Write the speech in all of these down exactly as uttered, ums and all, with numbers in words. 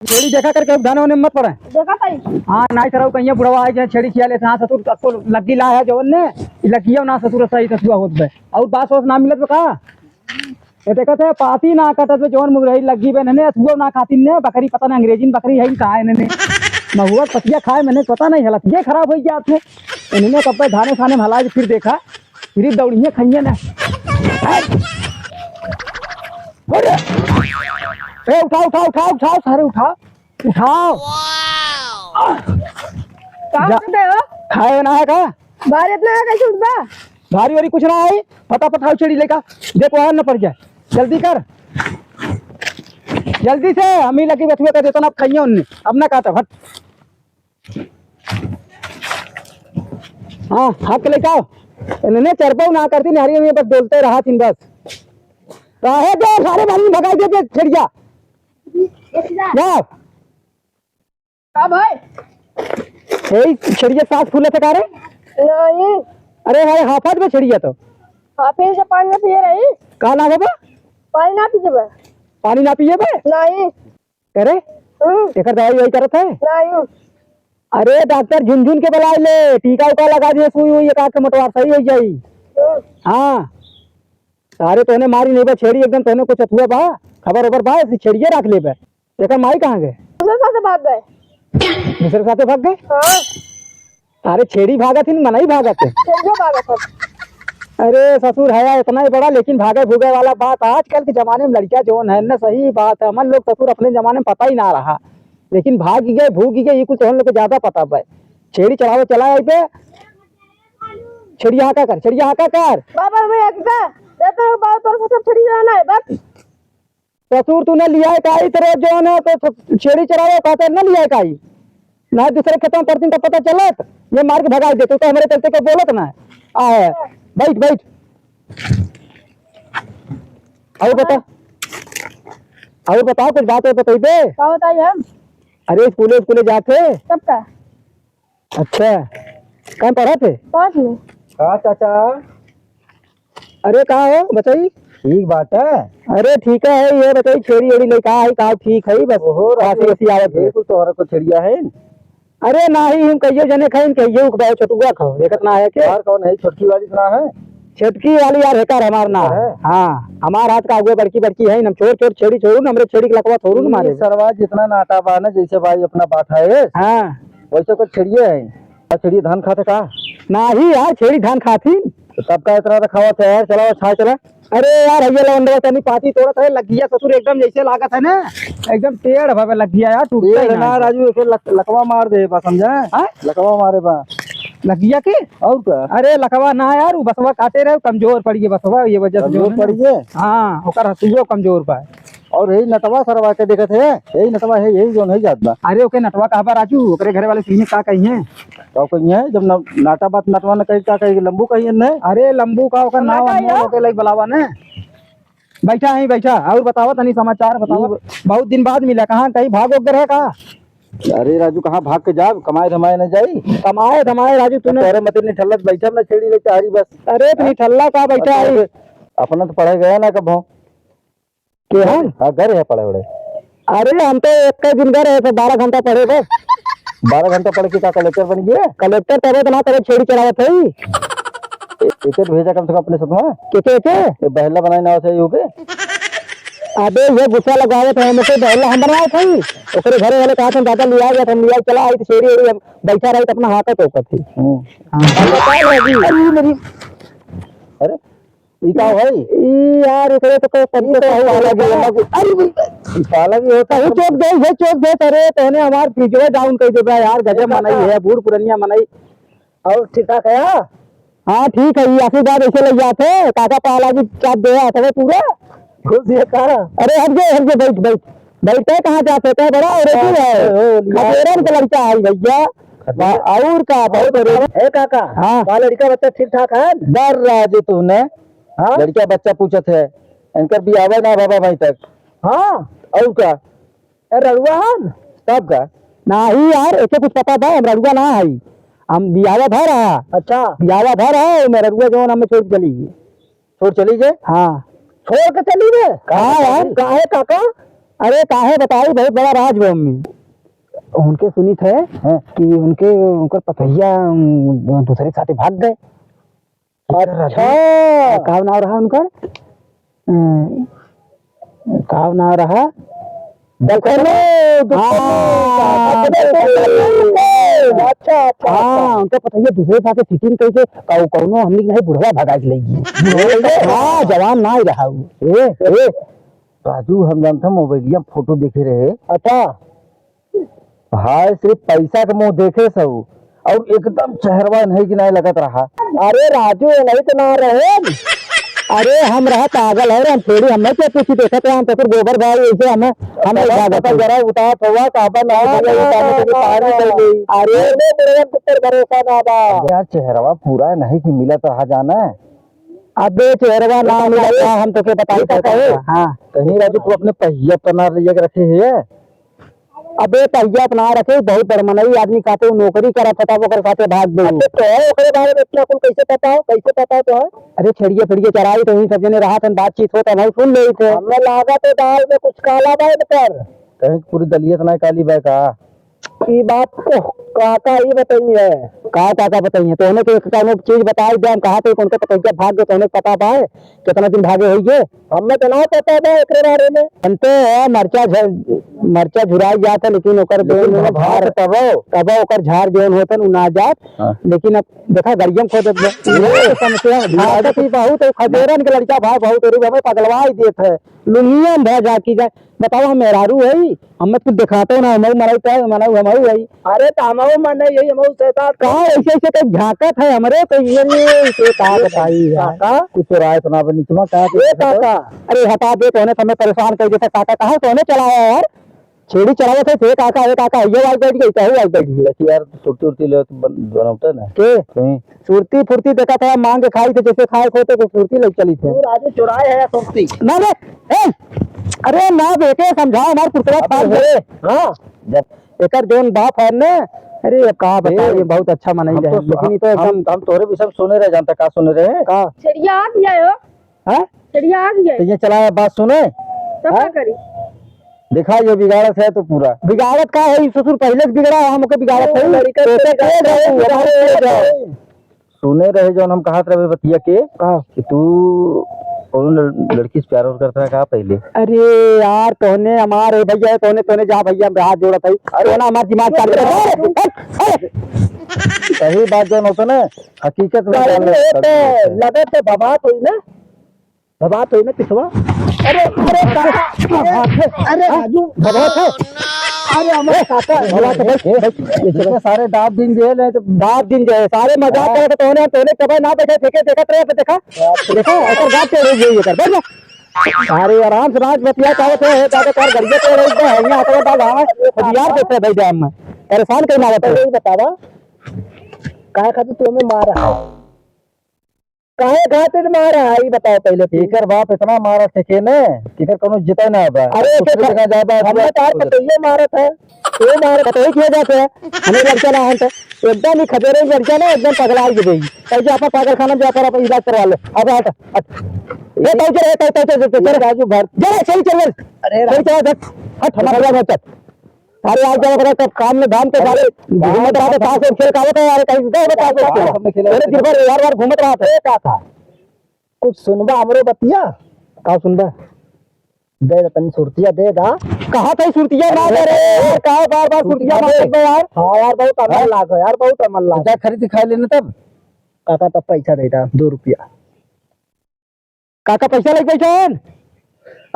छेड़ी देखा करके अब धान होने मत पड़े। देखा ताई। हाँ, नाहीं सरऊ कहिया बुढ़वा आए जाए, छेड़ी खिया लेत। हाँ ससुर, अब तो लग्गी ला है जवन ने, ई लग्गिया ना ससुर सही ससुआ होत बे। और बास वास ना मिलत बे का? ये देखत है, पाती ना कटत बे, जवन मुरई लग्गी बे, नने अथुआ ना खातिन ने, बकरी पता ना अंग्रेजी में बकरी है, कहा है नने। महुआ पतिया खाए, मने पता नहीं हलत, ये खराब हो गया थे। इन्होंने कब धाने खाने में हलाए, फिर देखा, फिर दौड़िए खाइए ना। अरे! ए, उठाओ, उठाओ, उठाओ, उठाओ, सारे उठाओ, उठाओ। का जा। उठते हो? खाए ना है का? बाहर इतना है, कैसे उठबा? भारी वारी कुछ ना आई, फटाफट आओ छेड़ी लेका, देखो हाथ न पड़ जाए, जल्दी कर, जल्दी से। हम ही लगी बथुआ कर देता ना, अब खाइए उनने, अब ना कहता, हट। हाँ, हाथ के लेके आओ। इन्होंने चरपाऊ ना करती, नहरी में बस डोलते रहा थीन बस। रहे दे, सारे बारी भगाई दे, दे छेड़िया। जाओ। का भाई? यही छेड़िया सांस फूले थे का रे? नहीं। अरे भाई, हाफत में छेड़िया तो। हाफिन से पानी ना पिए रही। का ना बाबा? पानी ना पिए बा। पानी ना पिए बे? नहीं। करे? हम्म। एकर दवाई ववाई करत है? नहीं। अरे डॉक्टर झुनझुन के बुलाए ले, टीका उका लगा दिए, सुई उई एक आँख के मोटवार सही हो जाई। हम्म। हाँ। सारे तोहने मारी नहीं बा, छेड़ी एकदम तोहने कुछ अथुआ बा, खबर ओबर बा, ऐसी छेड़िए रख ले बा। एकर माई कहाँ गए? दूसरे साथे भाग गए। दूसरे साथे भाग गए? हाँ। अरे छेड़ी भागत ही, मनई भागत है। छेड़िए भागत है। अरे ससुर है इतना ही बड़ा, लेकिन भागे भूगे वाला बात आजकल के जमाने में लड़कियां जौन है ना, सही बात है। हमन लोग ससुर अपने जमाने में पता ही ना रहा, लेकिन भाग गए, भूग गए, ये कुछ हम लोग के ज्यादा पता बा। छेड़ी चलावे चला आई पे, छेड़िया हाका कर, छेड़िया हाका कर। बाबा मैं एक का, ये तो बाबा तोर से सब छेड़ी जाना है बस। ससुर तूने लिया है काई तेरे जौन है तो छेड़ी चरावे कहते न लिया है काई। ना दूसरे खेतों में पड़ती तो पता चलत, ये मार के भगाई देते तो हमारे चलते के बोलत ना। आ, बैठ, बैठ। और बता, और बताओ कुछ बात है बताई दे। का बताई हम? अरे स्कूले, स्कूले जाते। कब का? अच्छा, कहाँ पढ़त है? पाँच में। का चाचा? अरे का हो बताई? ठीक बात है। अरे ठीक है, ये बताई छेड़ी एड़ी लइका है का? ठीक है बस। ओहो, खांसी राजू, वासी आवत है। ये कुल तोहरा को छेड़िया है? अरे नाही, हम कहियो जने खाइन, कहियो उकबाओ छोटुआ खाओ, देखत ना है के? यार कौन है छोटकी वाली सुना है? छोटकी वाली यार हेकर हमार ना है। हाँ, हमार हाथ का हुए बड़की बड़की है, हम छोड़ छोड़ छेड़ी छोड़ू ना, हमरे छेड़ी के लकवा छोड़ू ना मारे। सरवा जितना नाटा बा ना, जैसे भाई अपना बात है। हाँ। वैसे कुछ छेड़िए है। आ, छेड़िए धान खाते का? नाही यार, छेड़ी धान खाती। तो तब का इतना रखावत है यार, चलाओ, छाय चला। अरे यार, हइया लवंडवा तनी पाती तोड़त है, लगिया ससुर एकदम जैसे लागत है ना, एकदम टेढ़ भवे लगिया यार, टूटता ही टेढ़ ना ना, है। राजू, ऐसे लक-, लकवा मार दे बा, समझा? हाँ? लकवा मारे बा। लगिया के? और का? अरे लकवा ना यार, वो बसवा काटे रहे, कमजोर पड़ गए बसवा, ये वजह से जो कमजोर है ना। पड़ गए? हाँ, ओकर हथुओ कमजोर बा। और यही नटवा सरवा के देखत है, यही नटवा है, यही जौन है जात बा। अरे ओके नटवा कहबा राजू, ओकरे घरे वाले सुनिए का कही है। का कही है, जब न-, नाटा बात नटवा न कही, का कही, लंबू कही है ने? अरे लंबू का ओकर नाव अनमोल ओके लाइक बुलावा ने। बैठा है, बैठा, और बतावा तनी समाचार बतावा। बहुत दिन बाद मिला, कहाँ कहीं भाग वगैरह है का? अरे राजू, कहाँ भाग के जाब, कमाए धमाए न जाई। कमाए धमाए राजू, तूने तोरे मत निठल्लत बैठब ना छेड़ी ले चारी बस। अरे तू निठल्ला का बैठा है? अरे, अपना तो पढ़े गया ना कबो। के हम? हाँ, घर है पढ़े उड़े। अरे हम तो एक ही दिन घर है, तो बारह घंटा पढ़े बस। बारह घंटा पढ़ के का कलेक्टर बन गया? कलेक्टर तबे तो ना, तबे छेड़ी चलावत है। ए-, एके तो भेजा कम से कम अपने साथ में। के, के, के? ये बहला बनाए ना होते यूके। अबे ये गुस्सा लगावत है, मुझे बहला हम बनवाए थे। ओकरे घरे वाले कहा था, "दादा लिया गया, हम लिया चला आई तो छेड़ी उड़ी हम बैठा रही तो अपना हाथ तो ऊपर थी।" हम्म। हाँ। अब बता रहे जी। अरे मेरी, अरे ई का भाई? ई यार, एकरे तो कोई तरीके से ई तो पाला भी, पाला भी। अरे, ई पाला भी होता है। चोट दे, ये चोट दे, अरे, तोहने हमार फ्रिजवा डाउन कर देबा यार, गजब मनई है, बूढ़ पुरनिया मनई। और ठीक ठाक है? हाँ, ठीक है, ये आशीर्वाद ऐसे लग जाते, काका पाला की चाप दे आता है पूरा। खुश है का? अरे, हट गए, हट गए, बैठ, बैठ। बैठते कहाँ जाते, कहीं बड़ा और है। ओ, लिया। खदेरन के लड़का है भैया। खदेरन? और का, बहुत बड़े। ए काका, हाँ। का लड़का बच्चा ठीक ठाक है? डर रहा जी तूने। हाँ? लड़किया बच्चा पूछत है, इनकर बियाह ना बाबा भाई तक। हाँ? और का? ए, रड़ुआ हन? तब का? नाही यार, एके कुछ पता बा, हम रड़ुआ ना हई। हम बियाह भर रहा। अच्छा। बियाह भर है, मैं रड़ुआ जौन हमें छोड़ के चली गई। छोड़ चली गए? हाँ। छोड़ के चली गए? हाँ यार। काहे काका? अरे काहे बताई, बहुत बड़ा राज बा ओमे। उनके सुनित है हाँ। कि उनके, उनकर पतोहिया, उम, दूसरे के साथे भाग गए। अच्छा। का नाव रहा उनकर? अम, का नाव रहा? दुकानो, दुकानो। हाँ, अच्छा, अच्छा, हाँ, अच्छा। उनके पतोहिया दूसरे के साथे setting कइके कौ-, कौनो हमनी के नहीं बुढ़वा भगा के लइगी। बुढ़वा? हाँ, जवान नाहीं रहा उ। ए, ए, राजू, हम जानत है, मोबाइलिया में फोटो देखे रहे। अच्छा। भाई, सिर्फ पैसा के मुँह देखे सब, और एकदम चेहरवा नहीं कि नहीं लगत रहा। अरे राजू, ये नहीं तो ना रहे। अरे हम रहा पागल है रे, हम थोड़ी, हमें क्या पूछी देखत रहे, हम तो फिर गोबर भाई ऐसे हमें, हमें पता, क्या पता बताई? जरा उतार थोड़ा, काबा ना, ना, उतार ना, थोड़ा, ना, उतार ना, थोड़ा। अरे, अरे, मेरे ऊपर भरोसा ना बा। यार, चेहरवा पूरा नहीं कि मिलत रहा जाना। अबे चेहरवा ना मिला, हम तो के बताई का कहे? हाँ। कहीं राजू, तू अपने पहिया पर ना ले के रखे है। अबे पहिया पर ना रखे, बहुत बड़ मनई आदमी खाते, उ नौकरी करत था, तब ओकर साथे भाग गई। अच्छा, तो है, ओकरे बारे में इतना कुल कैसे पता हो, कैसे पता हो तो है? अरे छेड़िया फेड़िया चराई तो वहीं सब जने रहा था, बातचीत होता, हम सुन लेई थे। हमें लागत है दाल में कुछ काला बा इनकर। कहीं पूरी दलिया तो नहीं काली बा का? ई बात तो काका ही बताई है। का काका बताई है? तोहने के कौनो चीज बताई दे, हम कहा थे उनके पतोहिया भाग गए, तोहने पता बा है? कितना दिन भागे होइए? हमें तो ना पता बा एकरे बारे में। जानते हैं, मरचा झ-, मरचा झुराई जात है, लेकिन ओकर लेकिन बेल में भभा झार, के तबो। तबो ओकर झार जौन होत है, उ ना जात। हाँ। लेकिन अब देखा, गड़िया में खोदत बा। ये समस्या है, लागत ही बहुत है, खदेरन के लड़का भाई बहुत है, हमें पगलवाई देत है। लुंगिया में भा जा की जाए। बताओ, हम मेहरारू है, हमें कुछ दिखाते ना, हमहू मरई पे, मरऊ हमहू है। अरे, तो हमहू मन है, यही हमहू शैतान। कहाँ ऐसे ऐसे तो झांकत है हमरे, तो ये नहीं, ये का बताई यार। काका? कुछ राय सुना बनी, तुम का ये कुछ बताओ? काका? अरे, हटा दे, तोहने समय परेशान कर देता, काका, कहाँ तोहने चलाया यार? छेड़ी चलावत है, से काका, ए काका, ये वाई बैठ गई, कहू वाई बैठ गई। देखिए यार, सुरती उरती ले तो बन-, बनौते ना। के? कहीं। सुरती फुर्ती देखा था, मांग के खाई थे, जैसे खाए खोते के सुरती लग चली थे। तू राजू चुराए है सुरती। ना रे, ए, अरे ना बेटे, समझाओ हमार पुतला अबे फाड़ दे। हाँ। जब एकर जोन बाप है ना, अरे अब का बताओ, ए, ये बहुत अच्छा मनई हम रहे, तो, लेकिन ये तो हम, एकदम हम तोरे भी सब सुने रहे, जानता का सुने रहे? का? चिड़िया आ गया हो। हैं? चिड़िया आ गई है। तो ये चलाया बात सुने। तब का हैं? करी? देखा, ये बिगाड़त है तो पूरा। बिगाड़त का है, ई ससुर पहले से बिगड़ा है, हम ओके बिगाड़त है। लड़का तो तो बिगाड़त है, बिगाड़त है। सुने रहे जौन हम कहत रहे बतिया के का? कि तू कौनो लड़-, लड़की से प्यार और करता है का पहले? अरे यार, तोहने हमार, ए भैया, तोहने, तोहने जा भैया, हम हाथ जोड़त है। अरे तोहने हमार दिमाग चाट दिया। अरे, अरे। सही बात जौन होता ना, हकीकत में अरे, जान ये तो लगता है। लगत है, भभात होई ना। भभात होई ना पिछवा। अरे, अरे, काका, अरे, राजू, भभात है। अरे, हमारे काका, भभात है, बैठ, बैठ, बैठ। इतने सारे दाब दिन जेल है, तो दाब दिन जेल, सारे मजाक हाँ। करे, तो तोहने, तोहने कभी ना बैठे, देखे, देखत रहे, पे देखा, देखा, एकर बात चढ़ गई, एकर, बैठ जा। अरे, आराम से राज बतिया पावत है, ज्यादा तोहर गड़िया चढ़ गई है, यहाँ तो दाब, हाँ, अब यार, देखते हैं भाई, डैम में परेशान कहीं ना होते। यही बतावा, काय खातिर तुम्हें मारा है? काहे खातिर मारा है, ई बताओ पहले तू। एकर बाप इतना मारा थे के ने, कि एकर कोनो जिता ना बा। अरे, दूसरे एकर जगह जाबा, हमने दूसरे तार पतोहिए मारत है, तू मारत है, तो ही किया जाते हैं। हमें लड़का ना है तो एकदम ही खदेरे लड़का ना, एकदम पगला के देगी। ऐसे अपन पागल खाना में जाकर अपन इलाज करवा लो। अब हट, हट। ए, तू चल, ए, तू, तू, तू, तू, चल। राजू भर। चल, चल, चल, चल। अरे, चल, चल, हट, हट, हमारे साथ मत चल। अरे यार, जब अपना सब काम में धाम के सारे अरे, घूमत रहा था, ताश खेल का होता है यार, कहीं गए बता दो। ताश में खेला अरे दिन भर यार, यार घूमत रहा था। ए काका, कुछ सुनबा हमरो बतिया? का सुनबा? दे दे तनी सुरतिया दे दा। कहा था सुरतिया ना दे रे, अरे, का बार बार सुरतिया सुरतिया मांगत दे। बा यार? हाँ यार, बहुत अमल हाँ? लाग है यार, बहुत अमल लाग। जा खरीद के खा लेने तब। काका तब पैसा दे दा, दो रुपया। काका पैसा लेके बैठा है?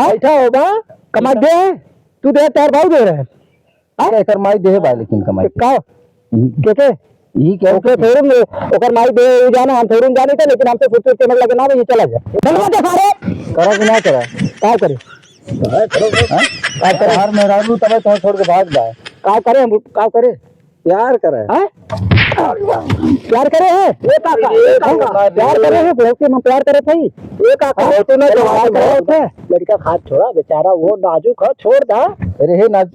हाँ? बैठा हो बा? कमा दे, तू दे, तार भाऊ दे रहे हैं। हाँ? एकर माई देहे बा लेकिन कमाई। का? के के? यही क्या? ओके, थोड़े में, ओकर माई दे, उ जाना, हम थोड़े में जानी थे, लेकिन हमसे फुर्सत के मतलब ना, ये चला जाए। बनवा दे सारे। करा कि ना करा? का करे? हाँ? का करे? हर मेहरारू तबे तो छोड़ के भाग जाए। का करे हम, का करे? प्यार करे। हैं? प्यार करे है? ए काका, ए काका, प्यार करे है, बहुत से हम प्यार करे थे। ए काका, बहुत ना जवान प्यार करे थे। लड़का खात छोड़ा, बेचारा वो नाजुक है, छोड़ दा। अरे हे नाज-,